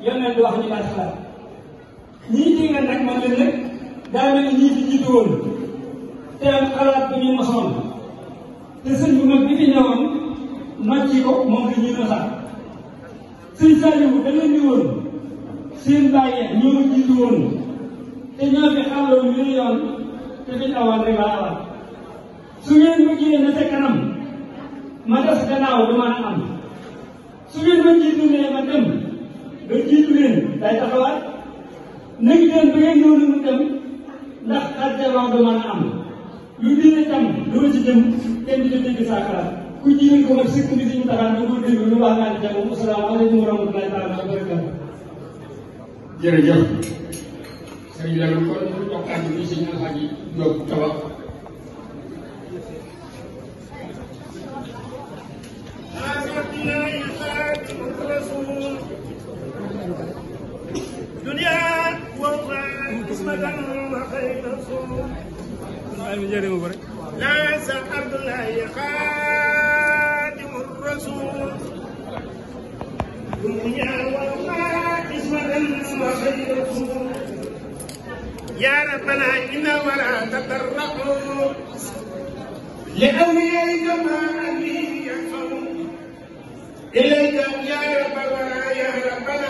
yónnee di wax ñu laaj xalaat ñii di nga nag man leen rek daa mel ni ñii fi jiitu woon te am xalaat bi ñu mosoon te sëñ bu mag bi fi ñëwoon nocci ko moom la ñuy nosaat sëñ Saliou da leen di woon seen bàyyi ñoo jiitu woon te ñoo fi xamloo ñu ne yoon te fi awoon rek laa awaat su ngeen ma jiyee na ca kanam ma des gannaaw du mën a am su ngeen ma jiitu ne ma dem ba jiitu leen day taxawaat nag leen ba ngeen ñëw na mu dem ndax xarjaloo du mën a am lu diine tam lu ma ci jëm kenn di dégg saa xalaat ku jiital ko nag sikk bi si ñu taxaan nga ko dégg lu wax naa di jàmm asalaamaaleykum wa rahmatullahi taala wa barakatu jërëjëf sëriñ Lamine kon ñu jox kàddu bi sëñ Alxaaji Jóob Tabax لا عبد الله خادم الرسول دنيا وما اسمة وخير يا ربنا إنا ولا تطرقوا لأوليائك ما أبي يحفظ إليك يا رب الورى يا ربنا